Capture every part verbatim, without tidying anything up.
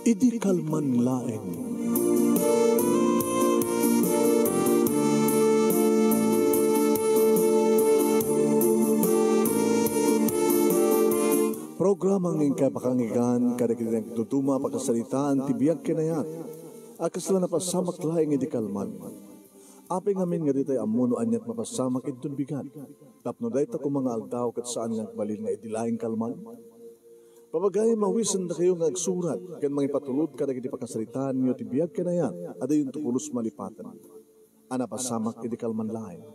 Idi kalman laeng. Programa nga inkay pakanggan kadagiti nagduduma a pakasaritaan ti biag ken ayat a kasla napasamak laeng idi kalman. Apay ngamin nga ditay ammo no aniat mapasamak inton bigat, tapno dayta koma nga aldaw ket saan nga agbalin nga idi laeng kalman? Papagayam, awisendakayo nga agsurat ken mangipatulod kadagiti pakasaritaanyo ti biag ken ayat a diyonto pulos malipaten a napasamak idi kalman laeng.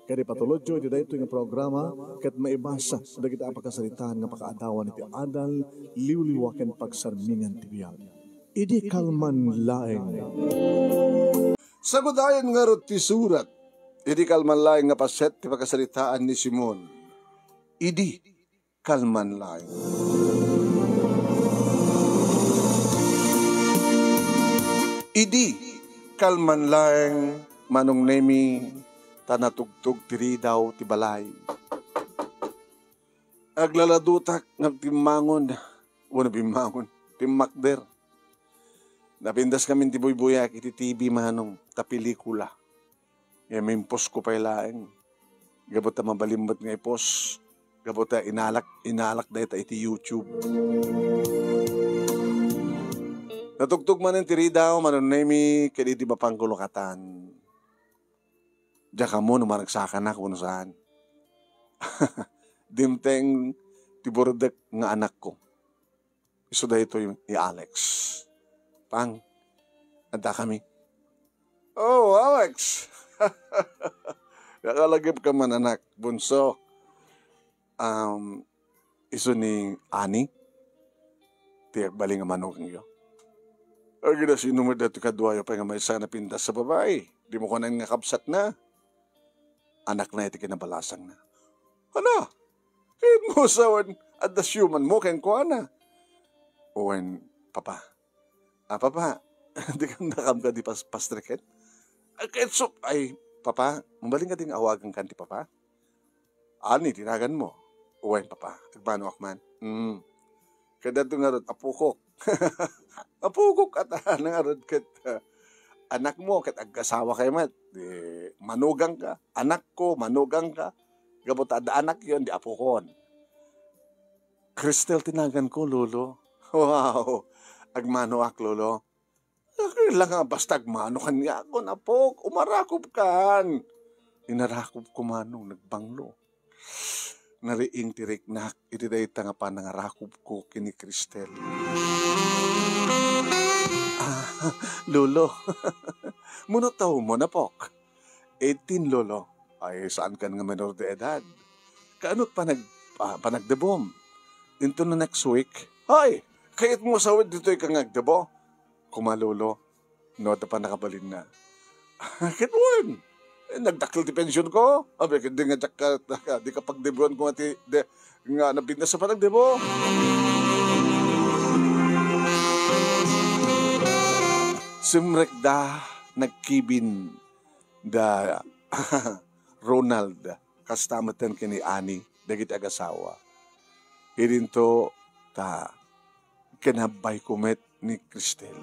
Ket ipatulodyo iti daytoy nga programa ket maibasa dagiti a pakasaritaan nga pakaadawan iti adal, liwliwa ken pagsarmingan ti biag. Idi kalman laeng. Sagudayen ngarud ti surat. Idi kalman laeng nga paset ti pakasaritaan ni Simon. Idi kalman laeng. Idi kalman laeng, Manong Nemi, ta natugtog ti ridaw ti balay. Aglaladutak nga timmangon, wenno bimmangon, timmakder. Napintas ngamin ti buybuyak iti T V, manong, ta pelikula. Ngem imposko pay laeng. Gapu ta mabalin met nga ipos. Gapu ta inalak, inalak dayta iti YouTube. Natugtog manen ti ridaw, Manong Nemi, ket idi mapangkulokatan. Diak ammo no maragsakanak wenno saan. Dimteng ti burdek nga anakko. Isu daytoy ni Alex. Pang, adda kami. Oh, Alex! Nakalagip ka man, anak, bunso. Um, isu ni Ani, ti agbalin nga manugangyo. Agina sino met daytoy kaduayo pay nga maysa nga napintas a babai? Dimo kuanan nga kabsatna. Anakna iti kinabalasangna. Hala, kayatmo sa wen, adda siumanmo kenkuana. Wen, Papa. Ah, Papa, di kan nakam ka di pas-, pastreken? Ah, ket so, ay, Papa, mabalin ka ding awagan kan ti Papa? Ani, tinaganmo? Wen, Papa, agmanoak man. Hmm. Kadadto ngarud, apokok. Apokok ata, ngarud ket, ah, anakmo, ket agkasawa kay met. Di, manugangka. Anakko, manugangka. Gapu ta adda anakyon, di apokon. Cristel tinaganko, Lolo. Wow! Agmanoak, Lolo. Akila nga basta agmano kaniakon, apok, umarakobkan. Inarakobko manong nagbanglo. Nariing ti riknak iti dayta nga panangarakobko ken ni Cristel. Ah, Lolo. Mano taonmo, apok? Eighteen, Lolo. Ay, saan kan nga menor de edad? Kaanot panag-, pa-, panagdebom? Into na next week? Ay, kayatmo sa wen ditoy ka nga agdebo? Kuma, Lolo, no, adda pannakabalinna. Ket wen, eh, nagdakkel ti pension ko. Abi, ket di nga diak ka, di ka pagdebuan ko nga ti, de, nga napintas a panagdebo. Simrekda, nagkibin da Ronald, kasta metten ken ni Annie, dagiti agasawa. Idinto ta kinabbayko met ni Cristel.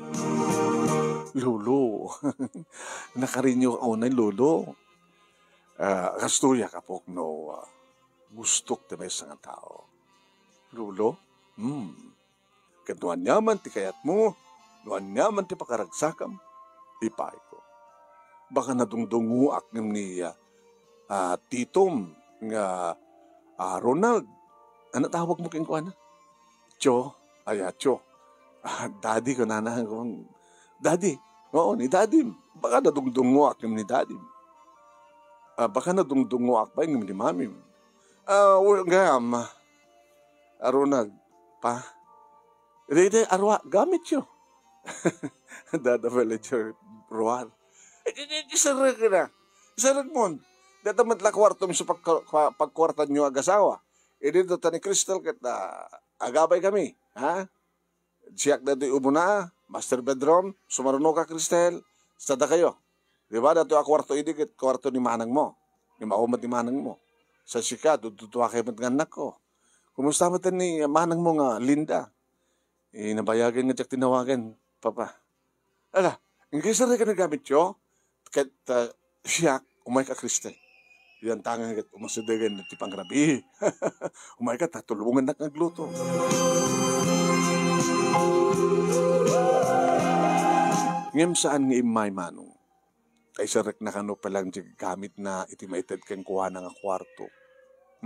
Lolo, nakarinyo unay, Lolo. Ah, kastoyak, apok, no, ah, gustok ti maysa nga tao. Lolo? Hmm. Ket no aniaman ti kayatmo, no aniaman ti pakaragsakam, ipaayko. Baka nadungdungoak ngem ni, ah, ah, titom nga, ah, Ronald, ano tawagmo kenkuana? Tio? Ay, ah, Tio. Ah, Daddy, kunana, kun-, Daddy. Oo, ni Daddy. Baka nadungdungoak ngem ni Daddy. Ah, baka nadungdungoak pay ngem ni Mami. Ah, well, gayam, ah, Ronald, pa, Daydi arua, gamityo. Dada Villager Ruan. Eh, eh, eh, isarek na. Isarek mon. Data met la kuwarto mi sa pagka-, pa-, pagkuwartanyo agasawa. Idinto ta ni Cristel ket, ah, agabay kami, ha? Siak datoy umuna, master bedroom, sumaruno ka, Cristel, sa dakayo. Di ba, datoy a kuwarto idi ket kuwarto ni manangmo. Ni maumat ni manangmo. Sa sika, dududuakay met nga annakko. Kumusta met ni manangmo nga Linda? Eh, nabayagen nga diak tinawagan, Papa. Ala, inkay sir, ket nagamit yo? Ket, ah, siak, umayka, Kristen. Yan tangan ket umasidegen ti pangrabii. Umayka, ta tulongannak nga agluto. Ngem saan nga immay, Manong. Kaiserrekna kano pay lang ti gamitna iti maited kenkuana nga kuarto.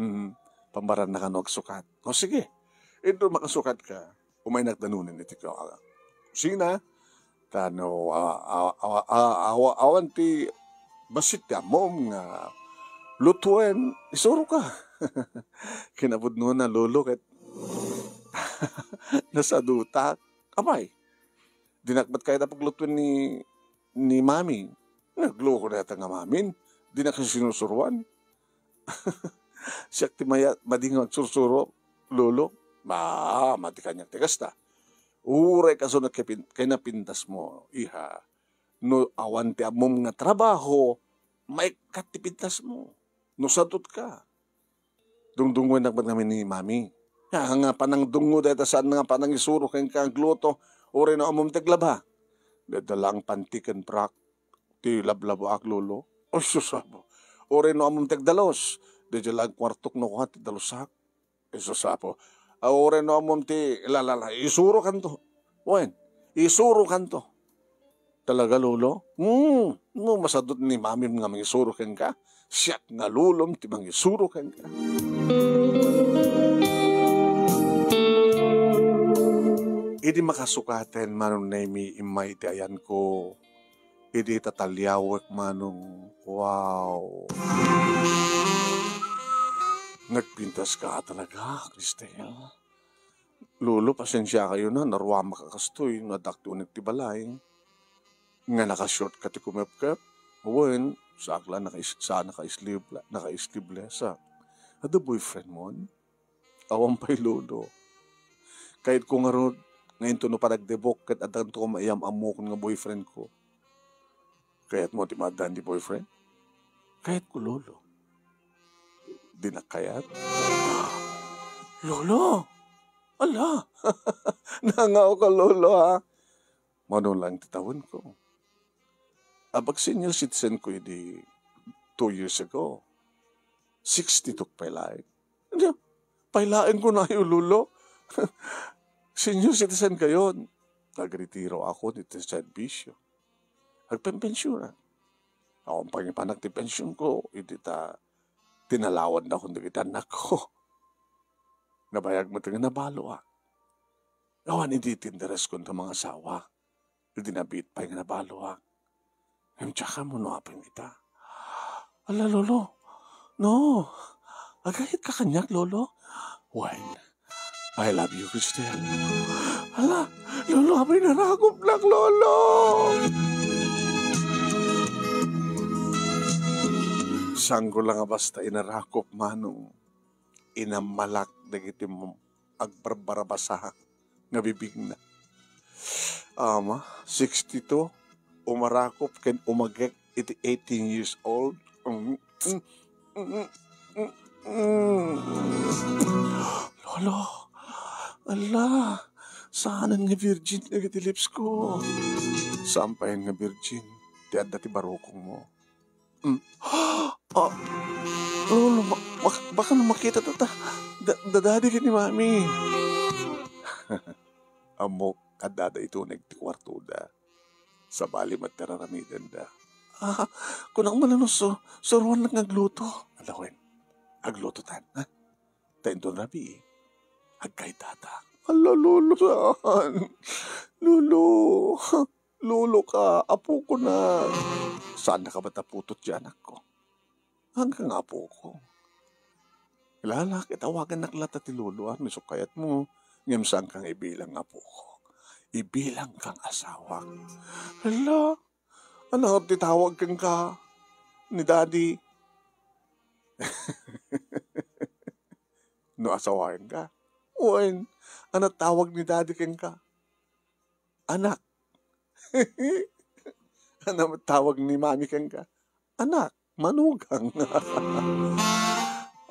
Mhm. Pambaranna kano agsukat. O, sige. Inton makasukatka, umaynak danunen iti ku-, kusina. Ta no, a-, a-, awa-, a-, awa-, awan ti bassit ti ammom nga lutuen, isuroka. Kinapudnona, Lolo, ket nasadutak. Apay, dinak met kayat a paglutuen ni, ni Mami. Nagloko dayta nga mamin. Dinak sinusuroan. Siak ti maya-, madi nga agsursuro, Lolo. Ba, madi kaniak ti kasta. Uray kasunot kay pin-, kay napintasmo, iha. No awan ti ammom nga trabaho, maikkat ti pintasmo. No sadutka, dungdungngoennak met ngamin ni Mami. Ania nga panangdungngo dayta, saan nga panangisuro kenka agluto, uray no ammom ti aglaba. Dayta lang panti ken brak ti lablabaak, Lolo. O, sus, apo. Uray no ammom ti agdalus, dayta lang kuartok no kua ti dalusak. Isus, apo. A, uray no ammom ti lalala, isurokanto. Wen, isurokanto. Talaga, Lolo? Hmm, no masadut ni Mamim nga mangisuro kenka, siak nga lolom ti mangisuro kenka. Idi makasukaten, Manong Nemy, immay ti ayanko, idi tataliawek, Manong. Wow! Nagpintaska talaga, Cristel. Lolo, pasensiakayo na, naruamak a kastoy, no addak ti uneg ti balay. Nga naka-short ka ti kumepkep? Wen, saak la naka-is-, sa naka-sleeve la, naka-sleeveless a. Adda boyfriend mon? Awan pay, Lolo. Kayatko ngarud, nga intono panagdebok, ket addanto maiyam-ammokon nga boyfriend ko. Kayatmo ti maaddaan ti boyfriend? Kayatko, Lolo. Dinak kayat? Lolo! Ala! Nangaw ka, Lolo, ha? Mano lang ti tawenko. Abag senior citizen ko idi two years ago. Sixty-two pay laeng. Ania? Pay laeng kunayo, Lolo? Senior citizen kayon. Nagretiro ako iti serbisyo. Agpenpensiona. Awan pangipanak ti pension ko, idi ta tinalawan da kun dagiti annak ko. Nabayag met nga nabalo, a. Awan idi ti interes kun ta mangasawa. Idi nabiit pay nga nabalo, a. Ngem diak ammo no apay ita. Ala, Lolo. No. Agayat ka kaniak, Lolo? Wen, I love you, Cristel. Ala, Lolo, apay narakopnak, Lolo? Sangko la nga basta inarakop, Manong. Inammalak dagiti m-, agbarbarabasa nga bibingna. Ama, sixty-two, umarakop ken umagek iti eighteen years old. Mm, mm, mm, mm, mm. Lolo, ala, saanen nga virgin dagiti lips ko. Saan payen nga virgin ti adda ti barukongmo. Mm. Ah, Lolo, ma-, bak-, baka no makita ta, ta, da-, da-, daddy ken ni mami. Ammok, adda da ituneg ti kuartoda. Sabali met ti ar-aramidenda. Ah, kunak man no su-, suroannak nga agluto. Ala wen, aglutotan, ha? Ta inton rabii, agkaydatak. Ala, Lolo, saan? Lolo, Lolo ka, apokon. Saannak a met a putot ti anakko. Saan ka nga apoko? Ilala, ket awagannak latta ti Lolo, a, no isu kayatmo. Ngem saanka nga ibilang nga apoko. Ibilang kang asawak. Hala, ania ti tawag kenka ni Daddy? No asawaenka? Wen, ania tawag ni Daddy kenka? Anak. Ania met tawag ni Mami kenka? Anak, manugang.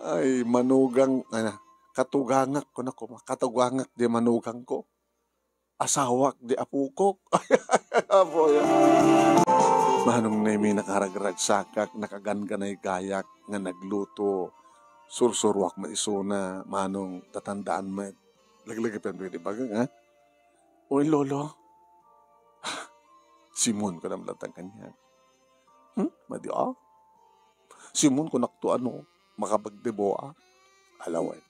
Ay, manugang, ania, katugangak, kunak koma, katugangak diay manugangko. asawak di apokok. Apo, ya. Manong Nemi, nakaragragsakak, nakaganganay gayak nga nagluto. Sursuruak met isuna, Manong, tatandaan met. Laglagipen dagiti ibagak, ha? Uy, Lolo. Simon, kunam latta kaniak. Hmm? Madi, a? Simon, kunakto, ano, makapagdebo, a? Ala wen.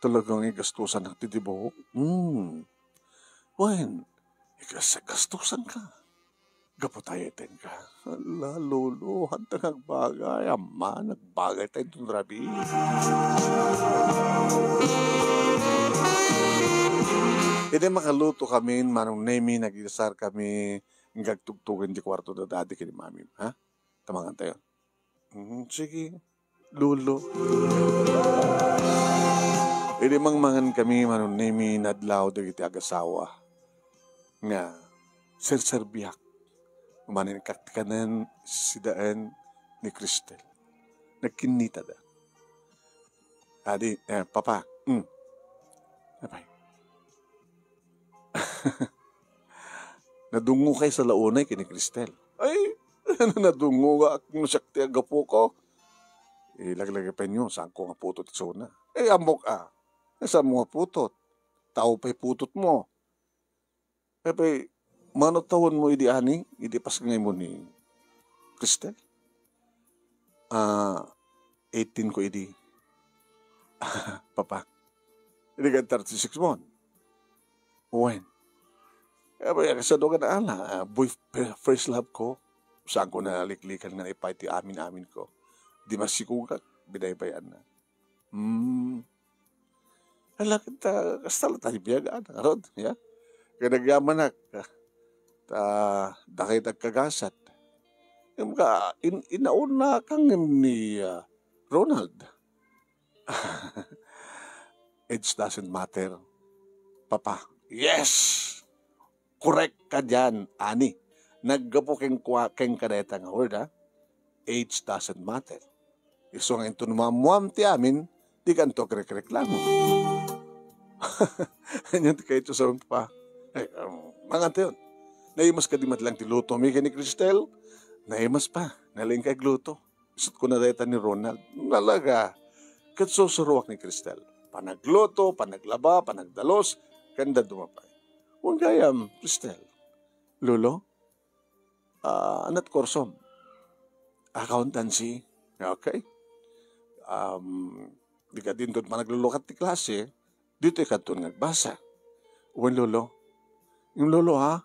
Talaga nga igastusanak ti debo? Hmm. Wen, igas-, gastusanka. Gapu ta ayatengka. Ala, Lolo, haanka nga agbagay. Ama, nagbagay tayo itong rabi. Idi makaluto kami, Manong Nemi, nagdesar kami, nga agtugtugen ti kuarto da Daddy ken Mami, ha? Tamangan tayo. Mm, sige, Lolo. Idi mangmangan kami, Manong Nemi, nadlaw dagiti agasawa nga serserbiak. Manen kakkanen sidaen ni Cristel. Nagkinnitada. Adi, eh, Papa, mm. Apay. Nadungngokay sa launay ken ni Cristel. Ay, nadungngokak no siak ti aggapuko. Eh, laglagipenyo, saanko nga putot isuna. Eh, ammok, a. Saanmo nga putot? Tao pay putotmo. Apay, mano tawenmo idi ani, idi pasngaymo ni Cristel? A, eighteen ko idi. Papa, idi ka thirty-six mo. Wen. Apay, kasano nga naala, a, boy, fir-, first love ko. Saanko naliklikan nga naipay ti amin-amin ko. Di masikugak, binaybay-anna. Hmm. Ala, ket ta, kasta la ta biag, a, ngarud, ya. Ket nagyamanak, a, ta, dakay dagkagasat. Ngem ka, in-, inaunakak ngem ni, a, Ronald. Age doesn't matter, Papa. Yes! Korek ka dian, ani. Naggapu ken kua-, kenka dayta nga word, a. Age doesn't matter. Isu nga inton maammuam ti amin, dikanto agrekreklamo. Ania ti kayatyo sawen, Papa? Ay, um, mangan tayon. Naimas kadi met laeng ti lutomi ken ni Cristel? Naimas, Pa. Nalaingka agluto. Isut' kuna dayta ni Ronald. Talaga. Ket sursuruak ni Cristel. Panagluto, panaglaba, panagdalus, ken dadduma pay. Wen gayam, Cristel. Lolo? A, ania ti kursom? Accountancy. Okay. Um, di kadi inton panaglulukat ti klase, ditoy kadton nga agbasa. Wen, Lolo. Ngem, Lolo, ha?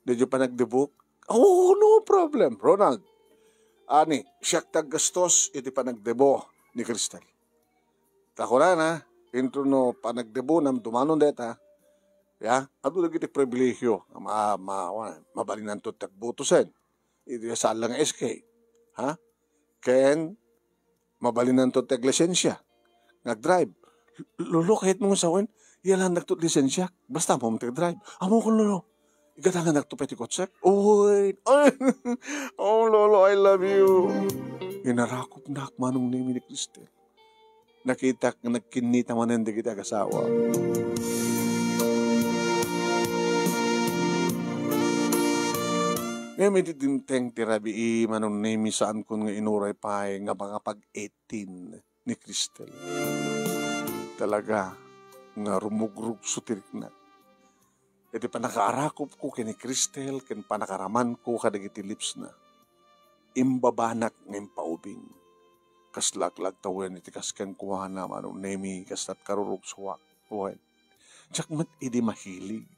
Daydiyo panagdebok? Oh, no problem, Ronald. Ani, siak ti aggastos iti panagdebo ni Cristel. Ta kunana, inton no panagdebonam dumanon dayta, ya, adu dagiti pribilehiyo, ma-, ma-, mabalinanto ti agbotosen. Iti saan la nga S K. Ha? Ken mabalinanto ti aglisensia nga agdrive. Lolo, kayatmo nga sawen, iyalandakto ti lisensiak. Basta ammom ti agdrive. Ammokon, Lolo. Igatangandakto pay ti kotsek. Uy! Ay! Oh, Lolo, I love you. Inarakopnak, Manong Nemi, ni Cristel. Nakitak nga nagkinnita manen dagiti agasawa. Ngem iti dimteng ti rabii, Manong Nemi, saankon nga inuray pay nga mangapag-eighteen ni Cristel. Talaga nga rumugrugso ti riknak. Iti pannakaarakopko ken ni Cristel ken pannakaramanko kadagiti lipsna, imbabanak nga impaubing. Kasla ak la agtawen iti kas kenkuana, Manong Nemi, kasla karurugsoak. Wen, diak met idi mahilig.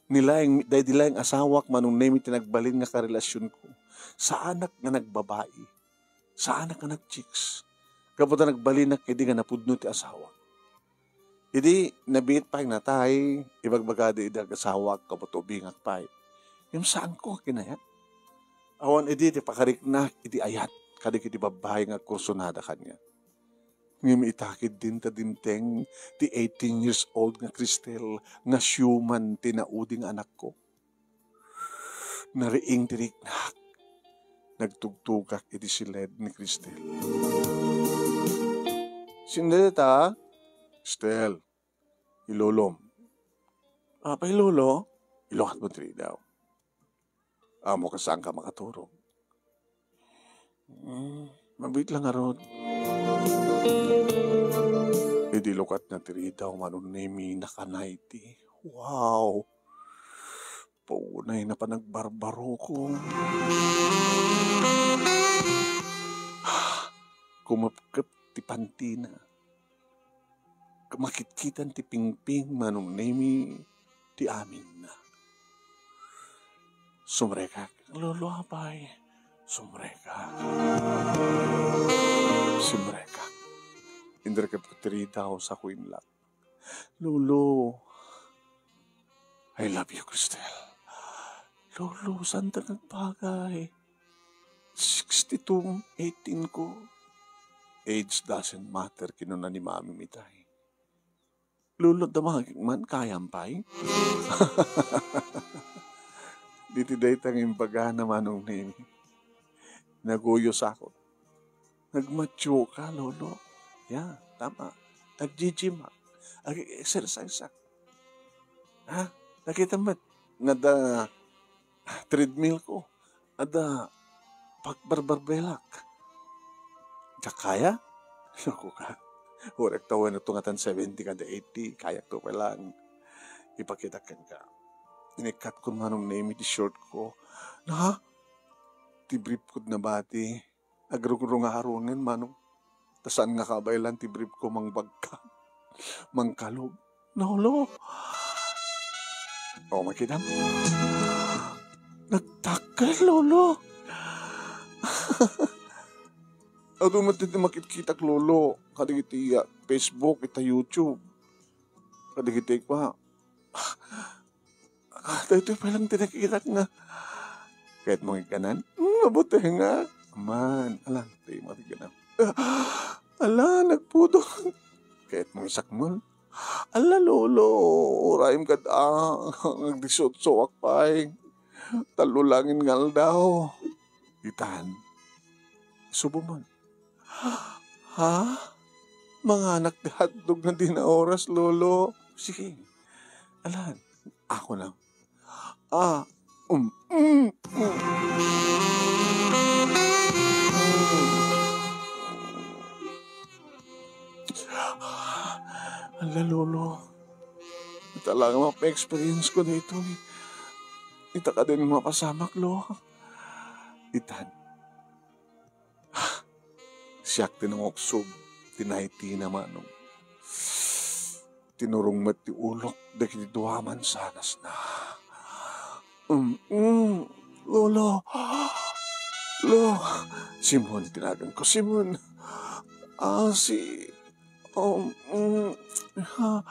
Ni laeng, daydi laeng asawak, Manong Nemi, ti nagbalin nga karelasionko. Saanak nga nagbabai. Saanak nga nag-chicks. Gapu ta nagbalinak idi nga napudno ti asawak. Idi nabiit pay natay, ibagbagada idi agasawak, gapu ta ubingak pay. Ngem saanko nga kinayat. Awan idi ti pakariknak iti ayat kadagiti babbai nga agkursunada kaniak. Ngem ita ketdin ta dimteng ti eighteen years old nga Cristel nga siuman ti naudi nga anakko. Nariing ti riknak. Nagtugtogak iti siled ni Cristel. Sino dayta? Cristel, ilolom. Apay, Lolo, ilukatmo ti ridaw. Ammok a saanka makaturog. Hmm, mabiit lang ngarud. Idi lukatna ti ridaw, Manong Nemi, nakanay ti, wow! Paunay na panagbarbaroko. Kumepkep ti pantina. Makitkitan ti pingping, Manong Nemi, ti aminna. Sumrekak, Lolo, apay. Sumrekak. Sumrekak. Inderkep ti ridaw, sa kuinlak. Lolo, I love you, Cristel. Lolo, saanta nga agbagay? Sixty-two, eighteen ko. Age doesn't matter, kinuna ni Mami mi tay. Lolo, damagek man, kayam pay? Ditoy dayta nga imbagana, Manong Nemi. Naguyosakon. Nagmatioka, Lolo. Ya, tama. Nag-gym-ak. Nag-exercise-ak. Ha? Nakitam met nga adda treadmill ko. Adda pagbarbarbelak. Diak kaya? Naku ka. Uray tawen ito nga tan seventy kada eighty. Kayak to pa lang. Ipakitak kenka. Inikkat ko, Manong Nemi, ti short ko. Na? Ti brief ko nabati. Agrugrungarunen, Manong. Ta saan nga kabaylan ti brief ko mangbagka, mangkalub. Lolo. O, makitam. Nagtakkel, Lolo. Adu met ti makitkitak, Lolo. Kadagiti, ah, Facebook, ita YouTube. Kadagiti kua. Ah, daytoy pay lang ti nakitak nga. Kayatmo nga igganan? Hmm, mabuti nga. Aman, ala, daytoy mo igganan. Ah, ala, nagpudot. Kayatmo nga isakmol? Ala, Lolo, urayem kad, ah, nagdisiotsoak pay. Tallo langin nga aldaw. Itan. Isubo man. Ha? Manganak ti hotdog nga di naoras, Lolo. Sige. Alan, ako na. Ah, um, mm, mm. Ala, Lolo. Ita lang nga mapa-experience ko daytoy. Ita kadin mapasamak, Lo. Itan. Siak ti nanguksog ti naitina, Manong. Tinurong met ti ulok dagiti dua a mansanasna. Mm, mm, Lolo. Lo. Simon, tinagan ko, Simon. Ah, si, um, mm, ah,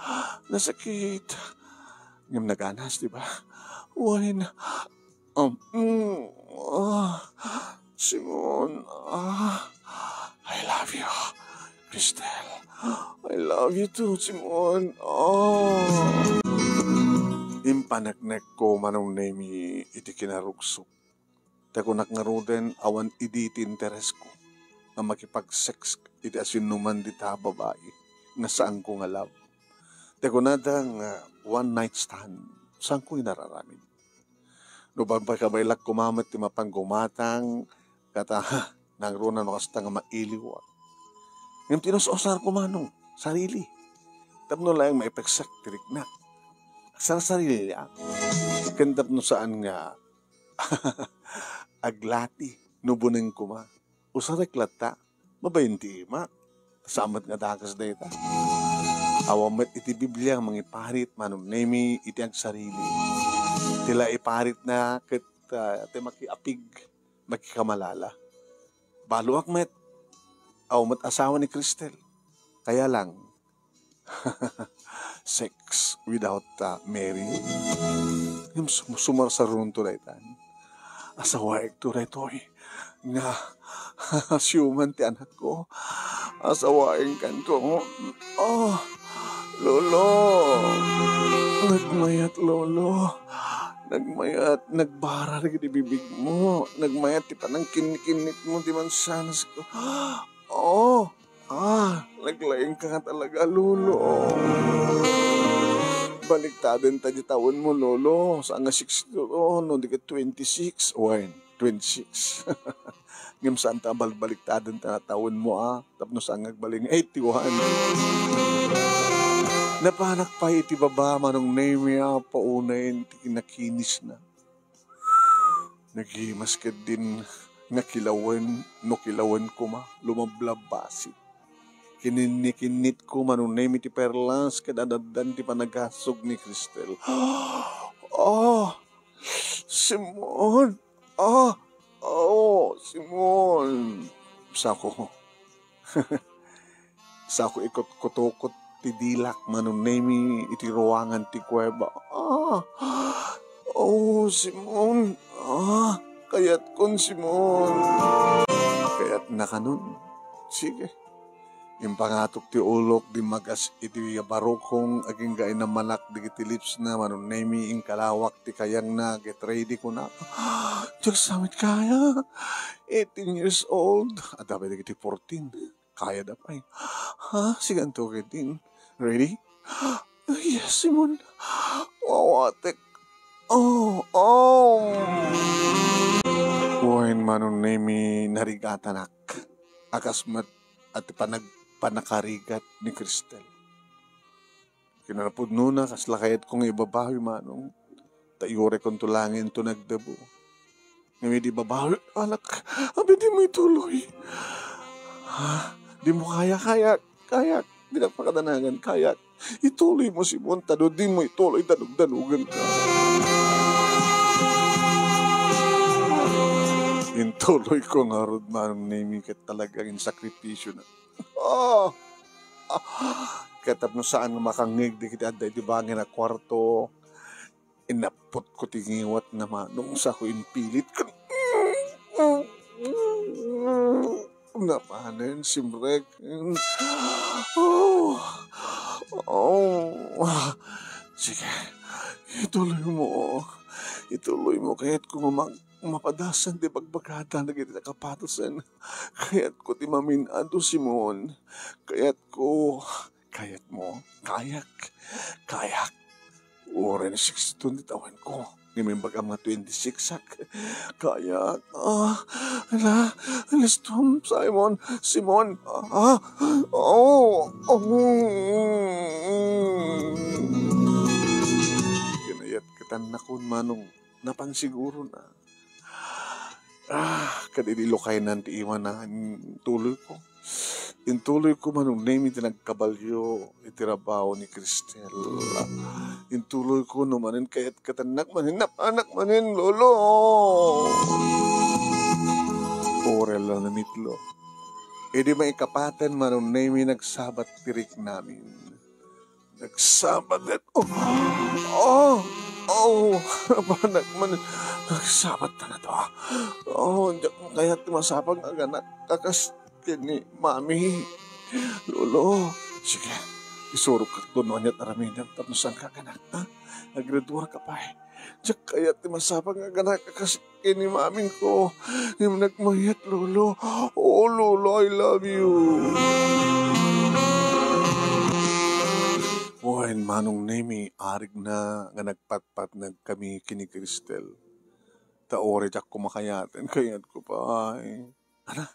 nasakit. Ngem naganas, di ba? Wen, Um, mm, ah, Simon, ah, I love you, Cristel. I love you too, Simon. Ah. Impaneknekko, Manong Nemi, iti kinarugsok. Ta kunak ngaruden, awan idi ti interesko nga makipag-sex iti asinoman dita a babai nga saanko nga love. Ta kunada nga one night stand, saanko inararamid. No pagpakabaylak koma met ti mapan gumatang, ket, nangruna no kasta nga mailiwak. Ngem ti inus-usarko, Manong, sarili. Tapno laeng maipeksak ti riknak. Sarsariliak. Ken tapno saan nga aglati no buneng koma. Usarek latta, mabain ti imak. Saan met nga dakes dayta. Awan met iti Biblia mangiparit, Manong Nemi, iti agsarili. Ti la iparitna ket, ah, ti makiapig, makikamalala. Baloak met, awan met asawa ni Cristel. Kaya lang, sex without, ah, Mary. Ngem sum-, sumarsaronto daytan. Asawaekto daytoy nga siuman ti anakko. Asawaenkanto. Oh, Lolo. Nagmayat, Lolo. Nagmayat, nagbara dagiti bibigmo. Nagmayat ti panangkinnikinnitmo ti mansanasko. Oh, Ah, naglaingka nga talaga, Lolo. Baliktaden ta di tawenmo, Lolo. Saan nga sixty-two, no, di ket twenty-six. Wen, twenty-six. Ngem saan ta a balbaliktaden ta tawenmo, a, tapno saan nga agbalik nga eighty-one. Napanak pay iti baba, Manong Nemi, a, paunayen ti kinakinisna. Nagimas ketdin nga kilawen, no kilawen koma, lumablabasik. Kininnikinnitko, Manong Nemi, ti perlas ket addan ti panagasug ni Cristel. "Ah, Simon! Ah, oh, Simon!" Sako. Sako ikutkutukot ti dilak, Manong Nemi, iti ruangan ti kuweba. "Ah, oh, Simon! Ah, kayatkon, Simon!" Kayatna kanon? Sige. Impangatok ti ulok, dimmagas iti barukong, agingga inamanak dagiti lipsna, Manong Nemi, inkalawak ti kayangna, "Get ready," kuna. "Diak sa met kaya. Eighteen years old." Adda pay dagiti fourteen. Kayada pay. Ha? Sige, anto ketdin. Ready? "Yes, Simon. Wawatek. Oh, oh." Wen, Manong Nemi, narigatanak. A kas met a ti panag-, pannakarigat ni Cristel. Kinapudnona, kasla kayatko nga ibabawi, Manong. Ta uray kunto laeng ti nagdebo. Ngem idi ibabawi, anak, abi, dimo ituloy. Ha? Dimo kaya, kayak, kayak. Dinak pakadanagan, kayak. Ituloymo, Simon, ta no dimo ituloy, danug-danugenka. Intuloyko ngarud, Manong Nemi, ket talagang insakripisyona. Ah! Ah! Ket tapno saan nga makangngeg dagiti adda iti bangin a kuarto, inappotko ti ngiwatna, Manong, sako impilit ken napanen, simrek. Oh! Oh! Sige, ituloymo. Ituloymo, kayatko nga mag-, mapadasan ti bagbagada dagiti nakapatasen. Kayatko ti mamin-adu, Simon. Kayatko. Kayatmo? Kayak. Kayak. Uray nga sixty-two ti tawenko. Ngem imbagam nga twenty-six ak. Kayak. Ah, ala, listom, Simon. Simon. Ah, oh, oh. Kinayat ketannakon, Manong. Napan sigurona. Ah, ket idi lukaynan ti iwana, intuloyko. Intuloyko, Manong Nemi, ti nagkabalio iti rabaw ni Cristel. Intuloyko no manen kayat-kayatannak manen, napanak manen, Lolo. Uray la namitlo. Idi maikapaten, Manong Nemi, nagsabat ti riknamin. Nagsabat. Oh! Oh! Oh! Napanak man. Nagsabat ta na to. Oh, diak kayat ti masapang nga aganak a kas ken ni Mami. Lolo, sige. Isurok ka no aniat aramidem tapno saan ka aganak, ha? Aggraduar ka pay. Diak kayat ti masapang nga aganak a kas ken ni mamin ko. Ngem nagmayat, Lolo. Oh, Lolo, I love you. Wen, Manong Nemi, arigna nga nagpatpatnag kami ken ni Cristel. Ta uray diak koma kayaten, kayatko pay. Ala,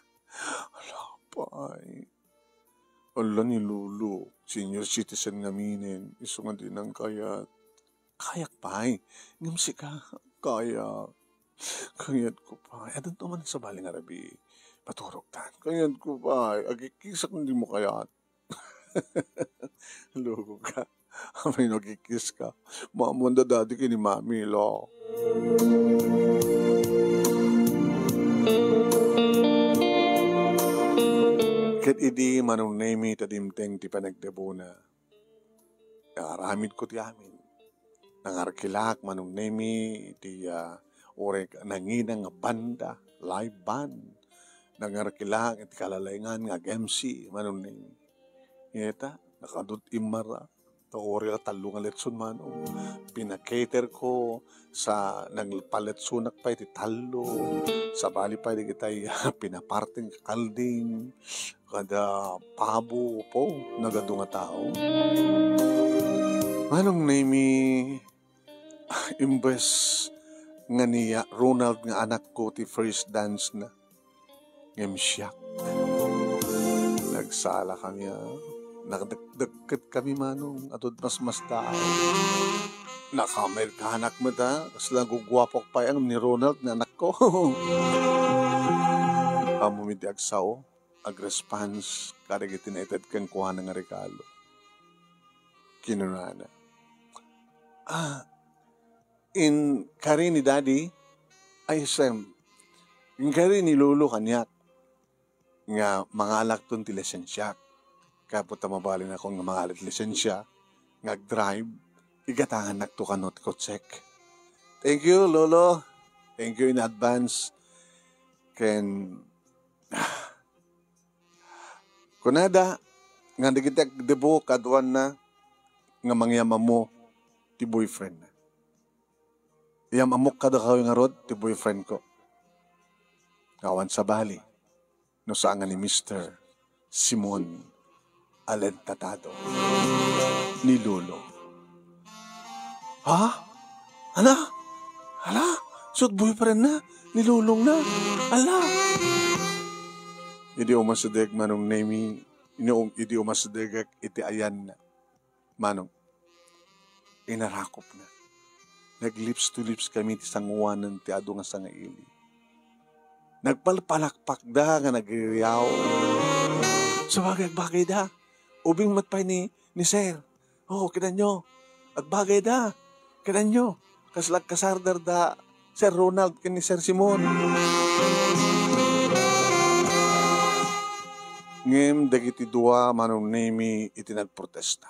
ala pay. Ala ni Lolo, senior citizen ngaminen, isu nga dinan kayat. Kayak pay, ngem sika, kayak. Kayatko pay. Addanto man sabali nga rabii. Paturogtan. Kayatko pay. Agkikisak no dimo kayat. Loko ka. Amay no agkikiss ka. Maammoan da daddy ken ni mami, lo. Ket idi Manong Nemi ta dimteng ti panagdebona, aramidko ti amin. Nangarkilak Manong Nemi iti, ah, uray nangina nga banda, live band. Nangarkilak iti kalalaingan nga ag-M C Manong Nemi. Ngeta, nakadut immara. Ta uray la tallo nga letson, Manong. Pina-cater ko sa nagpaletsonak pay ti tallo. Sabali pay dagitay pinaparting kakalding. Kada pabo, po, nagadu nga tao. Manong Nemi, imbes nga ni Ronald nga anakko ti first dance na, ngem siak. Nagsala kami, ah. Nakdekdekket kami, Manong. Adu ti masmasdaaw. Naka-Amerikanak met, ah. Kasla guguapoak pay ngem ni Ronald nga anakko. Ammom ti agsao, agresponse kadagiti naited kenkuana nga regalo. Kinunana, "Ah, inkari ni Daddy, ay, Sam, inkari ni Lolo kaniak nga mangalakton ti lisensiak. Gapu ta mabalinakon nga mangalak ti lisensia, nga agdrive, igatangannakto kano ti kotsek." Thank you, Lolo. Thank you in advance. Ken, kunada nga dagiti agdebo kaduanna nga mangyam-ammo ti boyfriendna. Yam-ammok kadakayo ngarud ti boyfriendko. Awan sabali, no saan nga ni Mister Simon Alentadado, ni Lolo. Ha? Ala? Ala? Isu ti boyfriendna? Ni Lolongna? Ala? Idi umasideg, Manong Nemi, ino-, idi umasidegek iti ayanna, Manong, inarakopna. Nag-lips to lips kami ti sanguanen ti adu nga sangaili. Nagpalpalakpakda nga nagiriaw. Sabagay, agbagayda. Ubing met pay ni, ni Sir. Oo, kitanyo. Agbagayda. Kitanyo. Kasla agkasardarda Sir Ronald ken ni Sir Simon. Ngem dagiti dua, Manong Nemi, iti nagprotesta.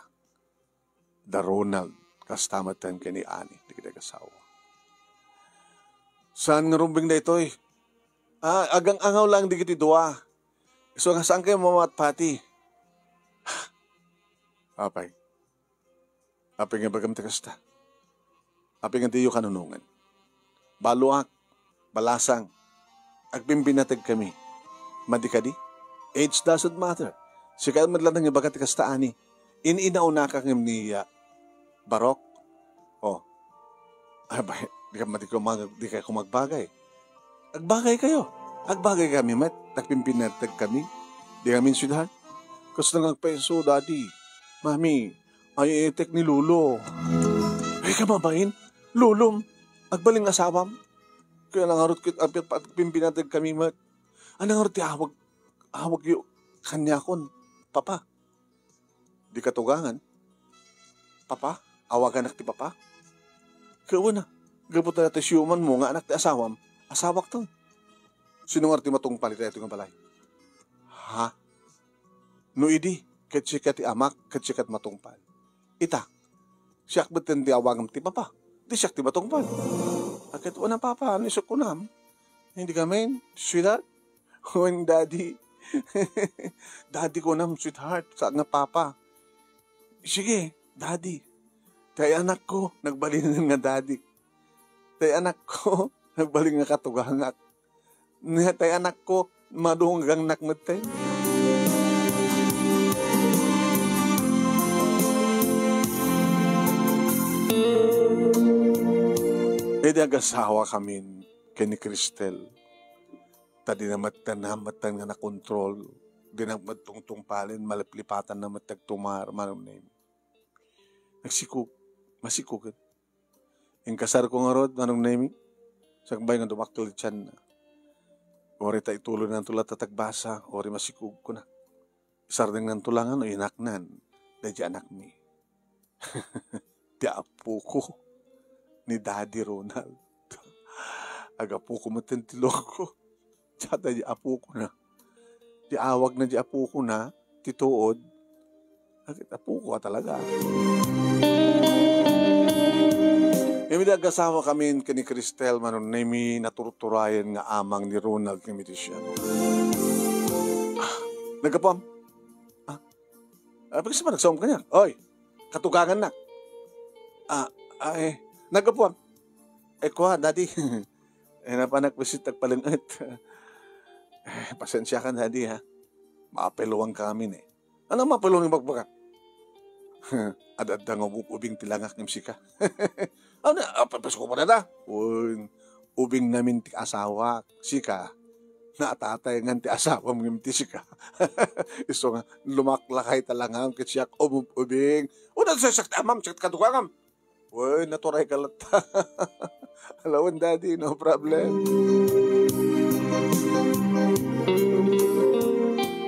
Da Ronald, kasta met ken ni Annie, dagiti agasawa. Saan nga rumbeng daytoy? Ah, agang-angaw lang dagiti dua. Isu nga saankayo mamatpati. Apay. Apay nga ibagam ti kasta. Apay nga diyo kanunongan. Baloak, balasang, agbimbinategkami. Madi kadi? Age doesn't matter. Sika met la nangibaga ti kasta, Annie. In-inaunaka ngem ni, ah, Barok. Oh. Ay, ba, di ka, di ka mag-, di ka kumagbagay. Agbagay kayo. Agbagay kami met. Nagpimpinatag kami. Di kami, sweetheart. Kas nang agpeso, Daddy. Mami, ay etek ni Lolo. Ay, kamabain. Lolom, agbaling asawam. Kaya nangarot kit apit pa agpimpinatag kami met. Anang ngarot ti awag, awag yo kaniakon, Papa. Di katugangan. Papa? Awaganak ti papa? Kawana, gapu ta ti siuman mo nga anak ti asawam, asawak to. Sino nga ti matungpal iti daytoy nga balay? Ha? No idi, ket sika ti amak, ket sika ti matungpal. Ita, siak metten ti awagam ti papa. Di siak ti matungpal. Aket wana papa, ano isuk kunam? Hindi kami, sweetheart. Wen, Daddy. Daddy kunam, sweetheart, sa nga papa. Sige, Daddy. Tay anak ko, nagbalin nga Daddy. Tay anak ko, nagbalin nga katugangak. Nga tay anak ko, madungagangnak met tay. Idi agasawa kamin ken ni Cristel, ta di na met, na met nga nakontrol, di na met tungtungpalen, maliplipatan na met agtumar, Manong Nemi. Nagsikog, masikog. Inkasarko ngarud, Manong Nemi, sakbay nga dumakkel ti tianna. Uray ta ituloy nanto la ta tagbasa, uray masikog kuna. Isardeng nanto la nga no inaknan, daydi anakmi. Ti apoko ni Daddy Ronald. Agapoko met ti logo. Diay apokona. Diay awagna diay apokona, ti tuod. Agit apoko a talaga. Ngem idi agasawa kamin ken ni Cristel, Manong Nemi, naturturayen nga amang ni Ronald ngem iti siak. Ah, naggapuam. Ah, ah, pagkasi pa, nagsaom kaniak. Oy, katugangannak. Ah, ay, naggapuam. Eh, kua, Daddy. Eh, napanak basit agpalenget. Eh, pasensiakan, Daddy, ha? Mapeluan kamin, eh. Ano mapeluan nga bagbaga? Ad-adda nga ub-, ubing ti langak ngem sika. Ano, ah, pa-, pasko pa dada? Wen, ubing ngamin ti asawak. Sika, natatay ngan ti asawam ngem ti sika. Isu nga, lumaklakay ta langam ket siak umub-ubing. Una, sa-, sak-, amam, sak-, kadukangam. Wen, naturay ka latta. Alawen, Daddy, no problem.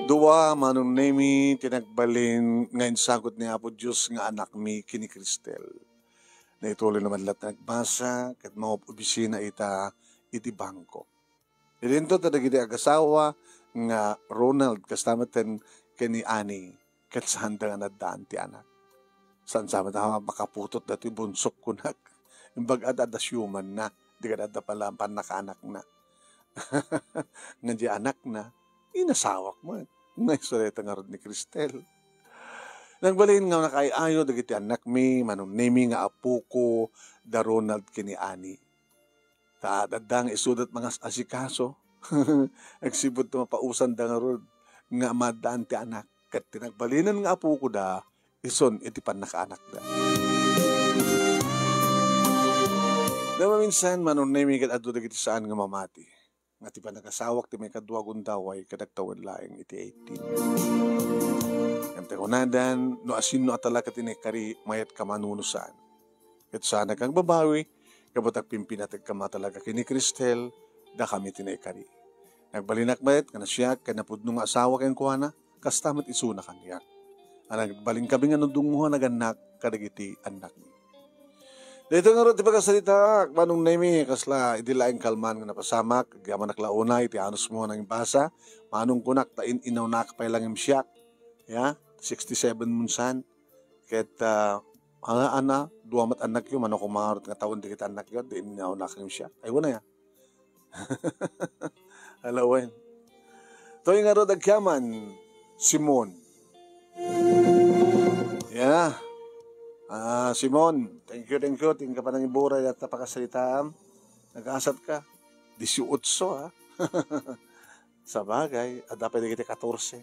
Dua, Manong Nemi, ti nagbalin nga insagut ni Apo Dios nga anakmi ken ni Cristel. Naituloy naman latta nagbasa, ket maub-ubisina ita iti bangko. Idinto ta dagiti agasawa nga Ronald, kasta met ken, ken ni Annie, ket saanda nga naddaan ti anak. Saan sa met a makaputot datoy bonsok kunak. Imbag adda, adda siumanna, di kada adda pala pannakaanakna. Nga di anakna, inasawak met. Naistoreta ngarud ni Cristel. Nagbalin nga nakaay-ayo dagiti annakmi, Manong Nemi nga apoko, da Ronald ken ni Annie. Ta adda nga isudat mangas-asikaso. Agsipud ta mapausanda ngarud nga maaddaan ti anak. Ket ti nagbalinan nga apoko da, isun iti pannakaanakda. Dama minsan, Manong Nemi, ket adda dagiti saan nga mamati. Nga ti panakasawak ti maikadua gundaway ket agtawen laeng iti eighteen. Ngem ta kunadan, no asinno a talaga ti naikari, mayat ka manunusan. Ket saanak nga agbabawi, gapu ta agpimpinateg ka talaga ken ni Cristel, dakami ti naikari. Nagbalinak met nga no siak ken napudno nga asawa kenkuana, kasta met isuna kaniak. A nagbalin kami nga no dungngo a nagannak kadagiti annakmi. Daytoy ngarud ti pakasaritaak, Manong Nemi, kasla idi laeng kalman nga napasamak, agyamanak la unay iti anusmo a nangimbasa, Manong kunak ta in-inawnak pay la ngem siak. Ya, sixty-seven mo insan. Ket, ah, ana, ana, dua met annakyo, mano koma ngarud nga tawen dagiti annakyo, di inawnak ngem siak. Ay, wen aya. Alawen. Toy ngarud agyaman, Simon. Ya. Ah, Simon, thank you, thank you. Ti inka panangiburay dayta pakasaritaam. Nagaasat ka. Dieciocho, ha? Sabagay, adda pay dagiti katorse.